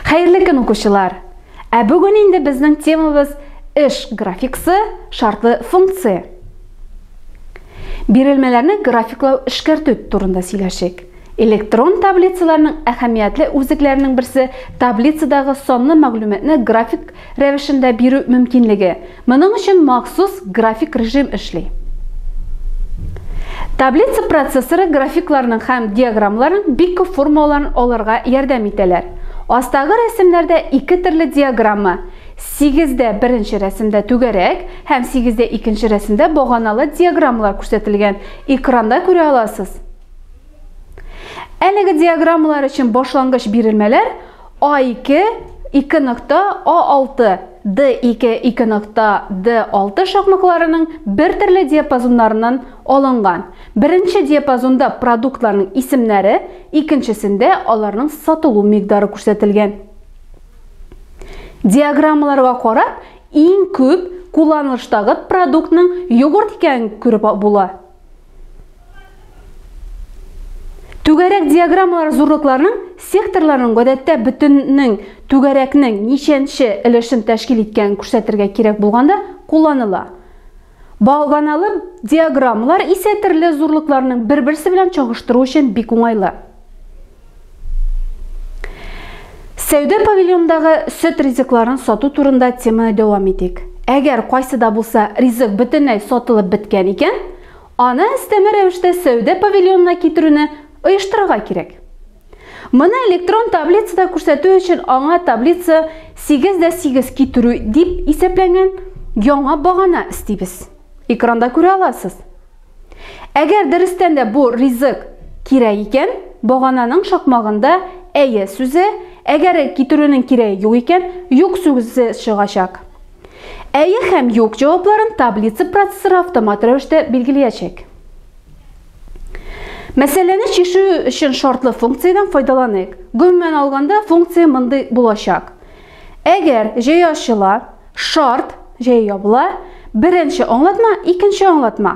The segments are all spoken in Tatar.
Хәерле көн, укучылар! Ә бүген инде безнең темабыз эш графиксы, шартлы функция. Бирелмәләрне графиклау эшкәртү турында сөйләшик. Электрон таблицаларның әһәмиятле үзлекләренең берсе таблицадагы санлы мәгълүматны график рәвешендә бирү мөмкинлеге. Моның өчен махсус график режим эшли. Таблица процессоры графикларның һәм диаграммаларның бик күп формаларын алырга ярдәм итәләр. Астагы рәсемнәрдә ике төрле диаграмма, сигездә беренче рәсемдә түгәрәк һәм сигездә икенче рәсемдә баганалы диаграммалар күрсәтелгән. Экранда күрә аласыз. Әлеге диаграммалар өчен башлангыч бирелмәләр А2 2 нокта А6, Д2 2 нокта Д6 шакмакларының бер төрле диапазоннарыннан алынган. Беренче диапазонда продуктларның исемнәре, икенчесендә аларның сатылу микъдары күрсәтелгән. Диаграммаларга карап, иң күп кулланылыштагы продуктның йогурт икәнен күреп була. Түгәрәк диаграммалар зурлыкларының секторларының гадәттә бөтеннең түгәрәкнең ничәнче өлешен тәшкил иткәнен күрсәтергә кирәк булганда кулланыла. Баганалы диаграммалар исә төрле зурлыкларның бер-берсе белән чагыштыру өчен бик уңайлы. Сәүдә павильонындагы сөт ризыкларын сату турында теманы дәвам итик. Әгәр кайсы да булса ризык бөтенләй сатылып беткән икән, аны өстәмә рәвештә сәүдә павильонына китерүне оештырырга кирәк. Моны электрон таблицада күрсәтү өчен аңа таблица 8 дә 8 китерү дип исәпләнгән яңа багана өстибез. Экранда күрә аласыз. Әгәр дөрестән дә бу ризык кирәк икән, багананың шакмагында әйе сүзе, әгәр китерүнең кирәге юк икән, юк сүзе чыгачак. Әйе һәм юк җавапларын таблица процессоры автомат рәвештә билгелиячәк. Мәсьәләне чишү өчен шартлы функциядән файдаланыйк. Гомумән алганда, функция мондый булачак. Әгәр җәй ачыла, Шарт, җәй ябыла, беренче аңлатма, икенче аңлатма.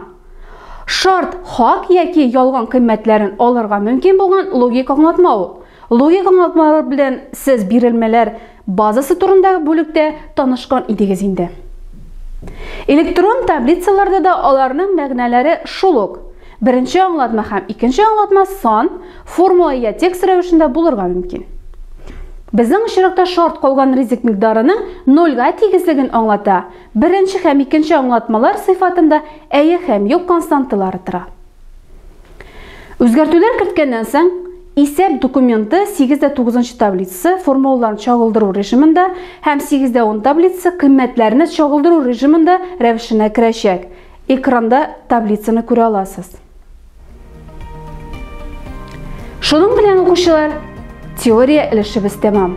Шарт хак яки ялган кыйммәтләрен алырга мөмкин булган логик аңлатма ул. Логик аңлатмалар белән сез бирелмәләр базасы турындагы бүлектә танышкан идегез инде. Электрон таблицаларда да аларның мәгънәләре шул ук. Беренче аңлатма һәм икенче аңлатма сан, формула я текст рәвешендә булырга мөмкин. Безнең очракта шарт калган ризык микъдарының нольгә тигезлеген аңлата. Беренче һәм икенче аңлатмалар сыйфатында әйе һәм юк константалары тора. Үзгәртүләр керткәннән соң, исәп документы 8 дә 9 таблицасы формулаларын чагылдыру режимында һәм 8 дә 10 таблицасы кыйммәтләрне чагылдыру режимында рәвешенә керәчәк. Экранда таблицаны күрә аласыз. Шуның белән, укучылар, теория өлешебез тәмам.